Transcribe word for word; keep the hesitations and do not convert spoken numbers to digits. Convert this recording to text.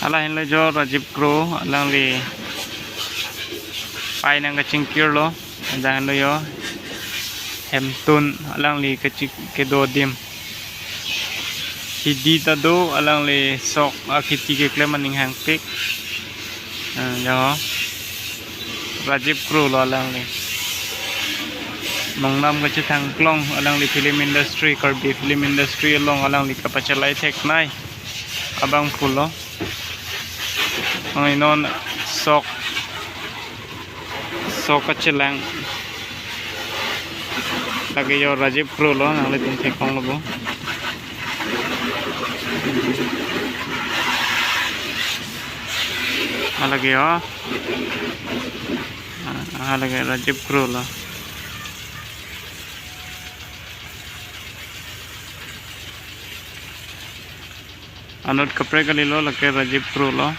Hala henlo jo Rajiv Kro, alangli pai nang kachingkirlo. Dak henlo jo hemtun alangli kaching kedo adim. Hidi ta do alangli sok akheti keklem aning hangpik. Ah, jo Rajiv Kro lo alangli. Mongnam kachethang plong alangli film industry, Karbi film industry along alangli kapachelai theknei abang pulo. Ang inon sok sok kachelang. Lake jo Rajiv Kro lo, nanglitum theklonglo bo. Halake jo. Ah, lake Rajiv Kro lo. Anut kaprek kalilo, lake Rajiv Kro lo.